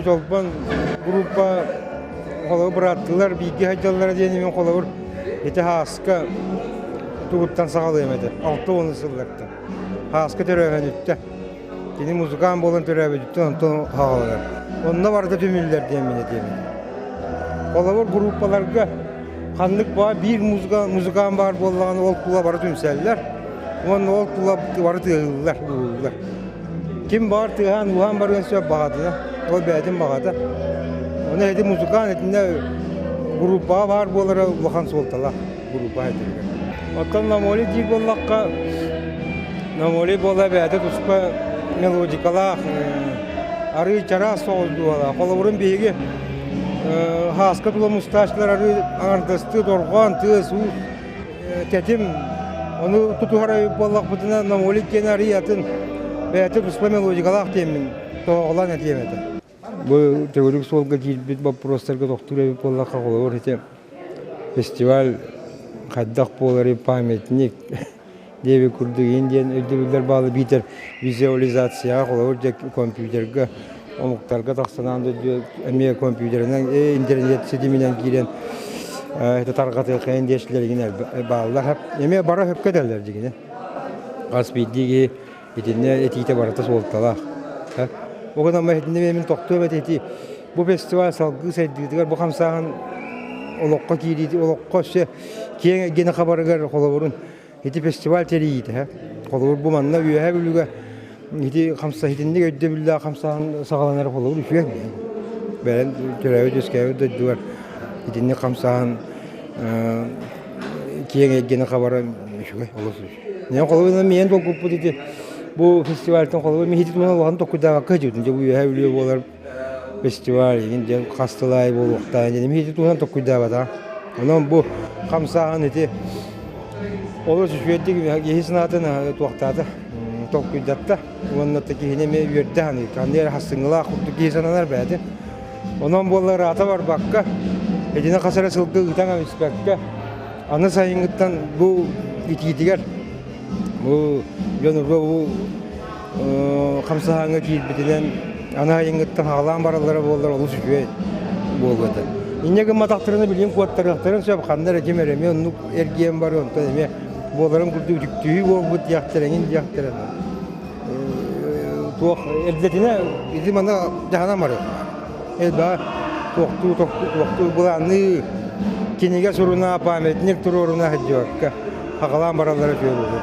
Чолбон группа холобур бырааттыылар бииргэ сылдьаллара диэн мин холобур ити Һааска тугуттан саҕалыам этэ 60 сыллартан. Һааска төрөөһөнүттэ. Кини музыкант буолан төрөөбүтүттэн онтон хаалар. Онно барыта түмүллэр диэн мин этиэм. Холобур группаларга ханнык баа биир музыка музыкант баар буоллаҕына ол тула бары түмсэллэр. Уонна ол тула бары тыаһыыллар, уһууллар. Ким баар тыаһаан ууһаан барыан сөп баҕатына, ол бэйэтин баҕата. Ону эти музыкант итиннэ группаҕа баар буолара улахан суолталаах группа этилэр. Оттон Намоли диир буоллахха, Намоли буола бэйэтэ туспа мелодикалаах, арыы чараас соҕус дууһалаах. Холобурун биһиги Хааска тула мустааччылар арыы аҥардастыы дорҕоон, тыас-уус тэтим ону тутуһар эбит буоллахпытына Намолик диэн арый атын бэйэтэ туспа мелодикалаах диэммин тоһоҕолоон этиэм этэ. Бу төгүрүк суолга киирбит боппуруостарга тохтуур эбит буоллахха холобур ити фестиваль хайдах буоларый памятник диэбит курдук иин диэн өйдөбүллэр баалы биитэр визуализацияҕа холобур дьэ компьютерга омуктарга тахсан аан дойду эмиэ компьютерынан интернет ситиминэн киирэн это тарҕатыаххайын диэччилэригин бааллар эмиэ бара сөпкө этэллэр дьигинэ хас биирдии киһи итиннэ этиитэ барыта суолталаах ол гынан итиннэ мин тохтуом этэ ити бу фестиваль салгыы сайдыытыгар бу хамсааһын олоххо киириити олоххо өссө киэҥ эйгэни хабарыгар холобурун Ити фестиваль тэрийиитэ. Холобур, бу манна Үөһээ Бүлүүгэ ити хамса итинник өйдөбүллээх хамсааһын саҕаланар холобур үчүгэй. Бэйэм төрөөбүт үөскээбит дойдубар итинник хамсааһын киэҥ эйгэни хабара үчүгэй, олус үчүгэй. Мен холобур миэн долгуппут ити бу фестивальтан холобур мин ити туһунан улахан токкуйдаабакка сылдьыбытым. Дьэ бу Үөһээ Бүлүү буолар фестиваль игин диэн хас тыл аайы буолуохтаах диэн ити туһунан токкуйдаабатаҕа. Онон бу хамсааһын ити олус үчүгэйдик киһи санаатын туохтаата толкуйдатта уонна киһини эмиэ үөрдэ саныыр. Ханна эрэ хассыҥҥылаах курдук киһи сананар бэйэтин. Онон буолла ыраата барбакка, итини хас эрэ сылга ыытан кэбиспэккэ, аны сайыҥҥыттан бу итиитигэр бу дьон бу хамсаһааҥҥа киирбитинэн аны айыҥҥыттан хаалаан бараллара буоллар олус үчүгэй буолуо этэ. Инньэ гымматахтарына билигин куоттарыахтарын сөп, ханна эрэ ким эрэ эмиэ оннук эргийэн барыа, онтон эмиэ буоларын курдук үтүктүһүү буолбут диэхтэрэ, эҥин диэхтэрэ. Туох эрдэтинэ ити манна дьаһанан барыах. Элбэҕи туохтуу туохтуу былаанныы кинигэ суруна, памятник туруоруна сылдьыбакка хаҕалаан бараллара үчүгэй буолуо.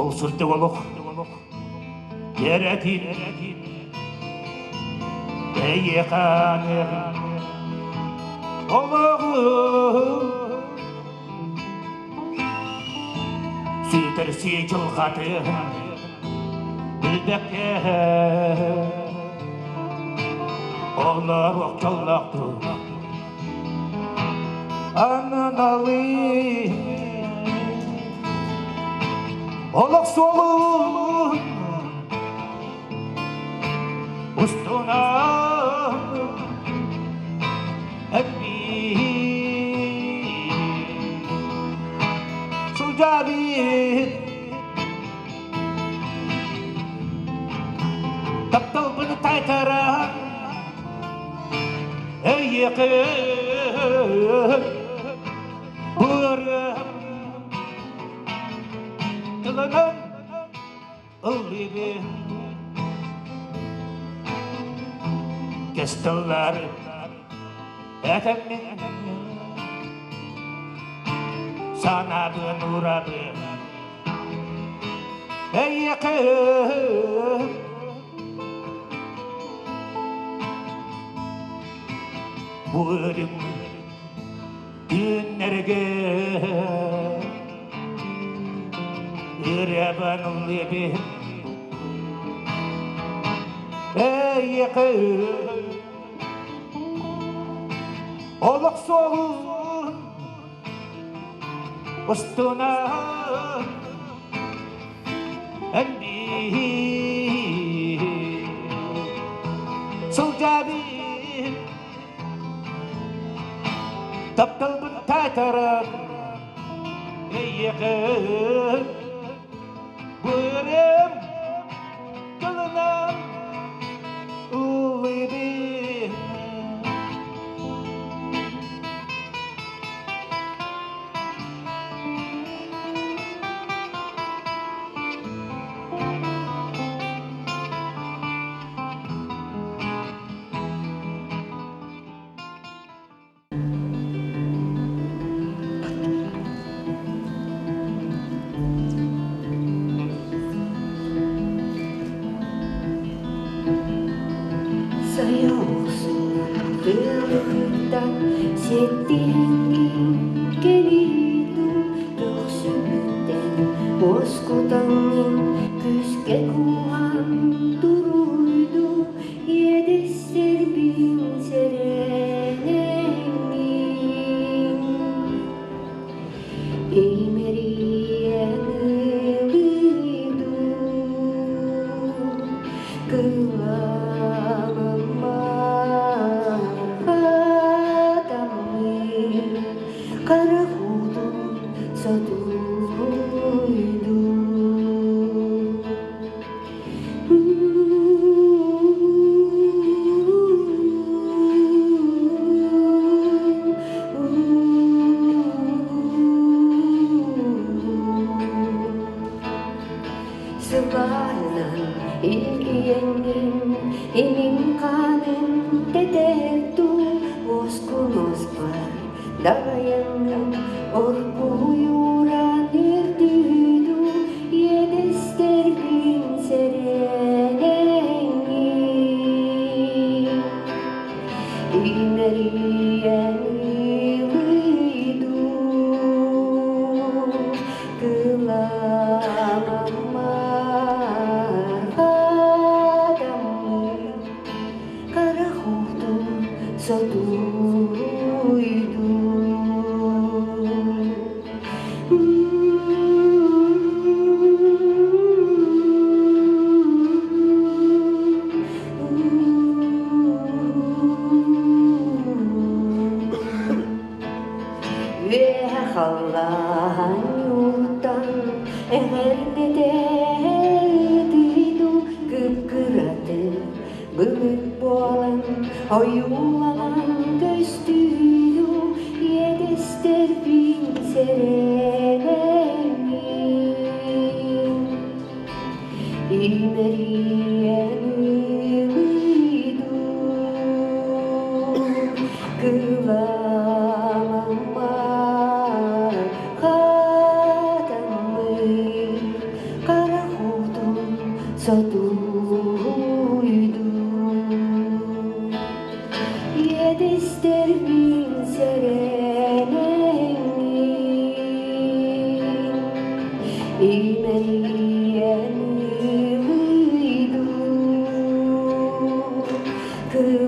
Ол сырдык олох кэрэтин эйиэхэ олоҕу сүтэрсии дьылҕатын билбэккэ олоруох дьоллоохтук ананалыы олох суолун устунан сылдьабыт тапталбын тайтаран эйиэхэ быарым тылынан ыллыыбын кэс тыллар этэммин санаабын уурабын эйиэхэ бу өлүм күннэргэ ырыабын ыллыыбын эйиэхэ олох суолун устунан эн биир сылдьабын тапталбын таайтаран эйиэхэ бырым тылынан ыллыыбын. Сайылсың тыалыттан сиэттиһэҥҥин кэлииту көхсүбүттэн уоскутаҥҥын күүскэ кууһан туруйду иэдэстэрбин сэрэнэҥҥин имэрийэн ылыйду кыламмар хара уутун сотуйду. Сылаанан илгийэҥҥин имин-хаанын тэтэр дуу, уоскун-уоспар дайаҥҥын оргууйууран үрдүү дуу, иэдэстэргин сэрэнэҥҥин имэрийэн ылыы дуу, кыламмар хатаммыт хара уутун сотуйду. Үөһэ халлаан ньууттан эҕэрдэтэ кып-кыраты былыт буолан ойууланан көстүү иэдэстэрбин сэрэнэҥҥин имэрийэн ылыйдуу кыламмар хатаммыт. сотуйду. Иэдэстэрбин сэрэнэҥҥин, имэрийэн ылыйду. Кыламаммар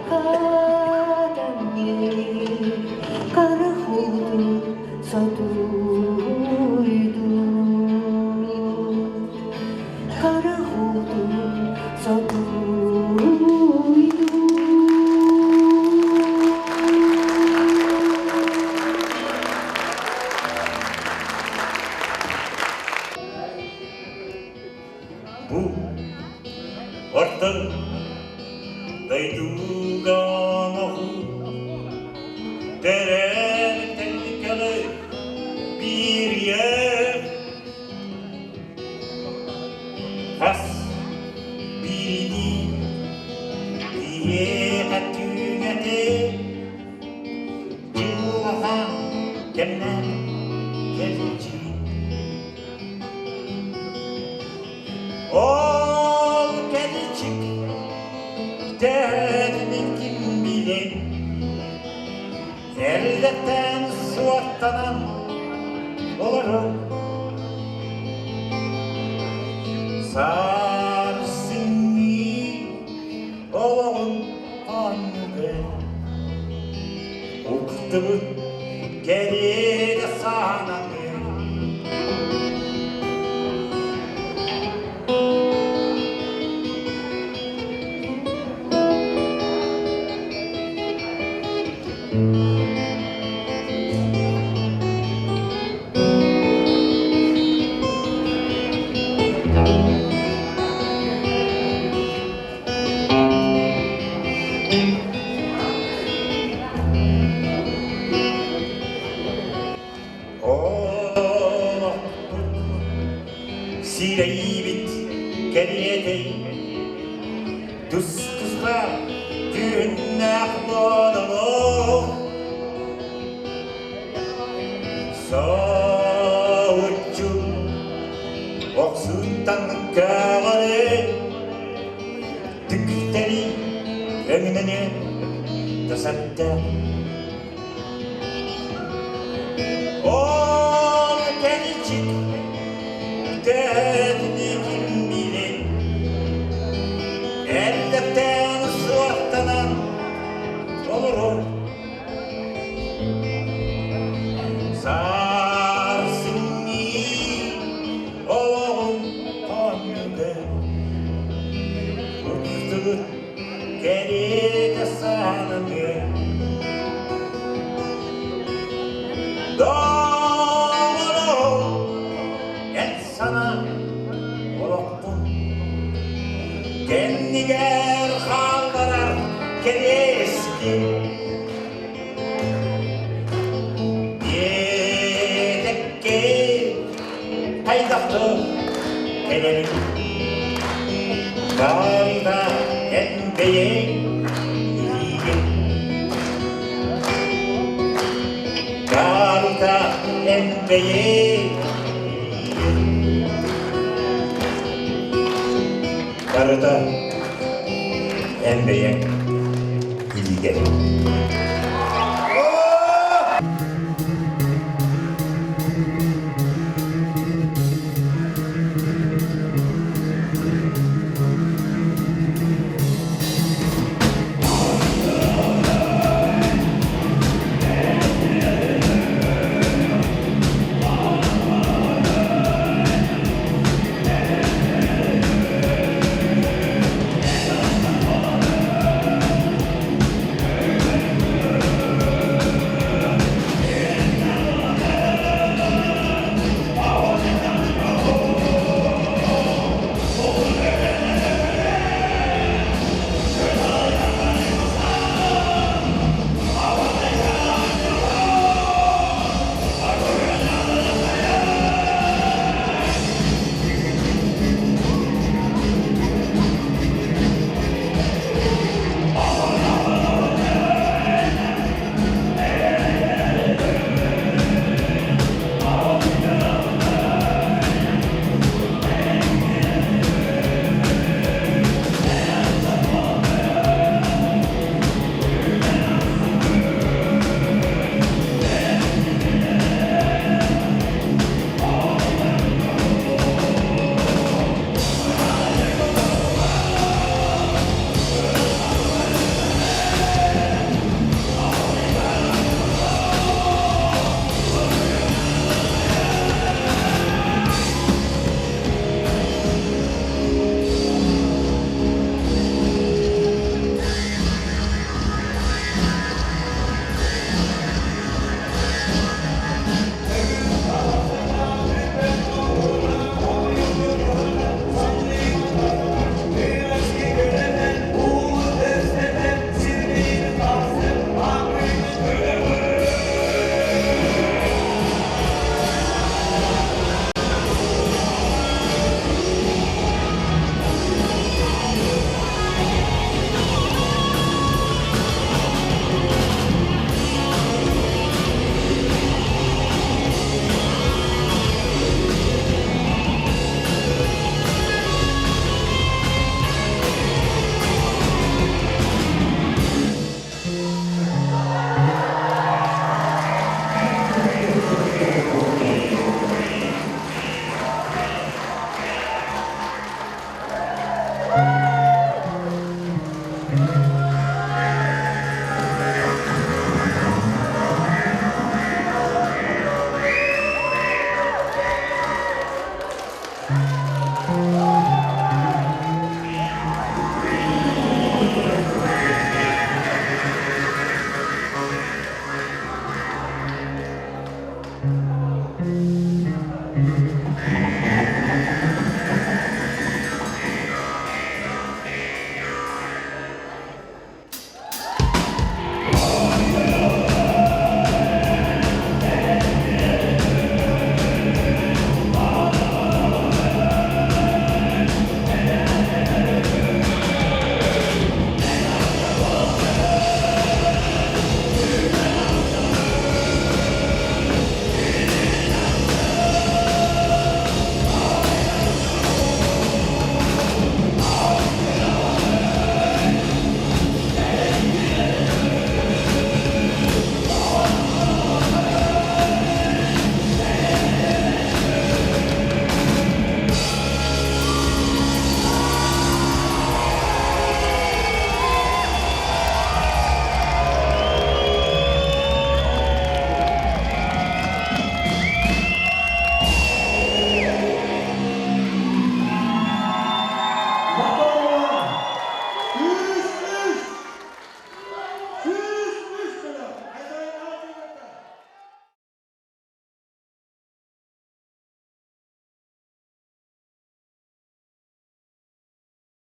хатанныы, харах уутун сотуйду. Харах уутун сотуйду. Бу ортон дойдуга оҥоһуу Тэрээбиттэн кэлэ биириэр Хас биирдии киһиэхэ түҥэтэ Дьылҕа кэмнээх кэлчи Ол кэличик дэһэрин ким билэн Эрдэттэн суоттанан олорор Сарсыҥҥы олоҕун оонньууга Уктубут кэриэтэ саананы Олохпут сирэйбит кэриэтэй тус-туспа түүннээх буолалоо Соһуччу охсуттан көҕөрө түктэри өҥнөнө тасатта Ол кэличик төһөтүн ким билин эрдэттэн суоттанан олорор Сарсыҥҥы олоҕум хоннуга Уктубут кэриэтэ саананы Доҕоро эн сана олохпун Кэннигэр хаалларар кэриэскин Биэтэккэ хайдахтык кэлэрин Барыта эн бэйэҥ илиигин Барыта эн бэйэҥ илиигин Барыта эн бэйэҥ илиигэр.